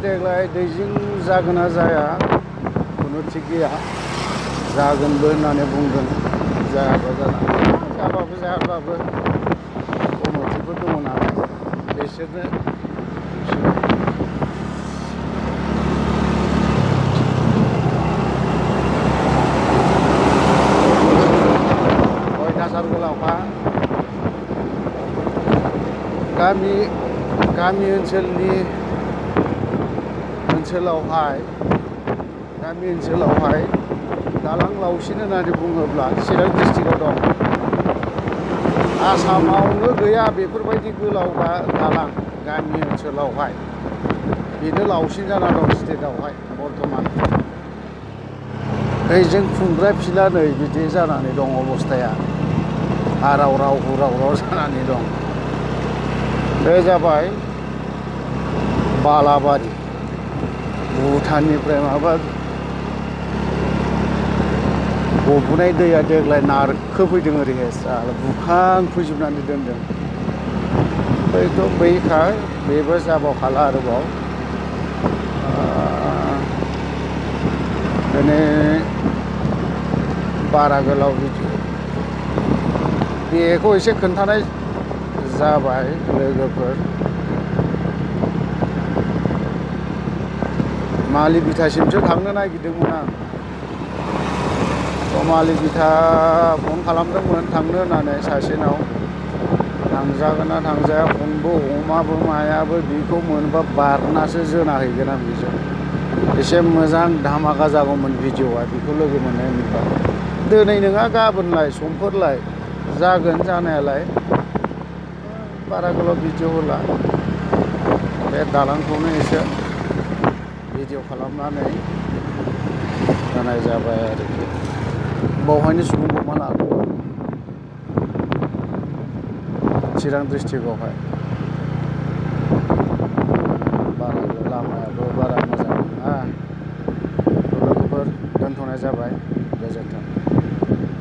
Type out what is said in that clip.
देग्लाय दैजिं जागोन ना जाया खुनु थिग गैया। जागोनबो होननानै बुंदों, जायाबा जाबाबो जायाबाबो कमिटिफोर दङ नालाय बिसोरनो अयथासार गोलावखा। गामि ओनसोलावहाय दालां लावसिन होननानै बुङोब्ला चिरां डिस्ट्रिक्टआव दं। आसामावनो गैया बेफोरबायदि गोलाव दालां गामि ओनसोलावहाय। बेनो लावसिन जाना दं स्टेटआवहाय बर्थमान। दैजों खुंग्रा फिला नै बिदि जानानै दं अबस्थाया। हाराव राव हुराव राव जानानै दं। बे जाबाय बालाबारि। भुटाननिफ्राय माबा गबोनाय दैया देग्लाय नारखोफैदों ओरैहाय बुखांफैजोबनानै दोनदों। बैथ' बैखा बेबो जाबावखाला आरोबाव। दिनै बारा गोलाव बेखौ एसे खोन्थानाय जाबाय लोगोफोर। मालि बिथासिमसो थांनो नागिरदोंमोन आं। मालि बिथा फन खालामदोंमोन थांनो होननानै सासेनाव। थांजागोन ना थांजाया फनबो हमाबो मायाबो। बेखौ मोनबा बारनासो जोना हैगोन आं बेजों। एसे मोजां धामाका जागौमोन भिडिअ'आ बेखौ लोगो मोननाय मोनबा। दिनै नङा गाबोनलाय समफोरलाय जागोन जानायालाय। बारा गोलाव भिडिअ' होला। बे दालांखौनो एसे भिडिअ' खालामनानै होनाय जाबाय आरोखि। बावहायनो सुबुं अमा लादों चिरां डिस्ट्रिक्टआवहाय। लामायाबो बारा मोजां नङा। लोगोफोर दोनथ'नाय जाबाय।